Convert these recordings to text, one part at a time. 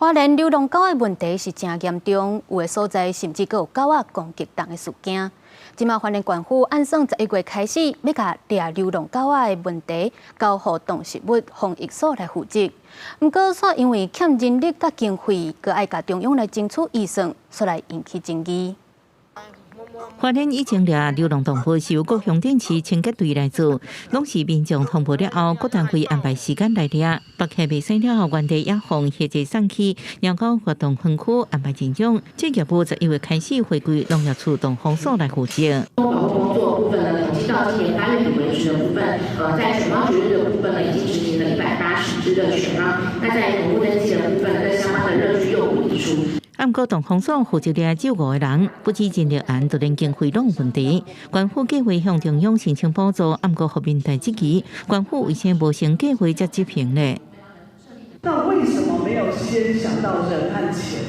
花蓮流浪狗的問題是誠嚴重，有的所在甚至閣有狗仔攻擊人的事件。這馬花蓮縣府按算11月開始，欲共掠流浪狗仔的問題交予動植物防疫所來負責。毋過，煞因為欠人力佮經費，閣愛共中央來爭取預算，煞來引起爭議。花蓮以前掠流浪動物是由各鄉鎮市清潔隊來做，攏是民眾通報了後，各單位安排時間來掠。縛起袂使了後，原地野放或者送去貓狗活動園區安排認養。這業務11月開始回歸農業處動防所來負責。保護工作部分呢，統計到今年8月底為止的部分，在犬貓絕育的部分呢，已經執行了180隻的犬貓。那在寵物登記的部分，跟相關的熱區誘捕移除。毋過動防所負責掠只有五個人，不止人力案，就連經費攏有問題。縣府計劃向中央申請補助，毋過予民代質疑，縣府為啥無先計劃才執行呢？那為什麼沒有先想到人和錢？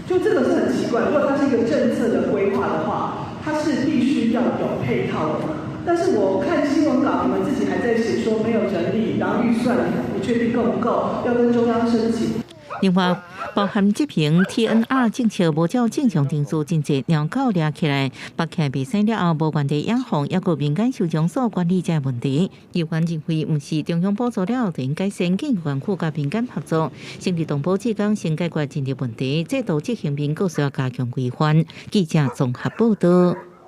就這個是很奇怪。如果它是一個政策的規劃的話，它是必須要有配套的。但是我看新聞稿，你們自己還在寫說沒有人力，然後預算不確定夠不夠，要跟中央申請。另外，包含執行 TNR 政策無照正常程序，真濟貓狗掠起來，縛起來袂使了後，無原地野放，抑閣民間收容所管理這問題。議員認為，毋是中央補助了後就應改善，建議縣府佮民間合作，成立動保志工先解決人力問題，制度執行面閣需要加強規範。記者綜合報道。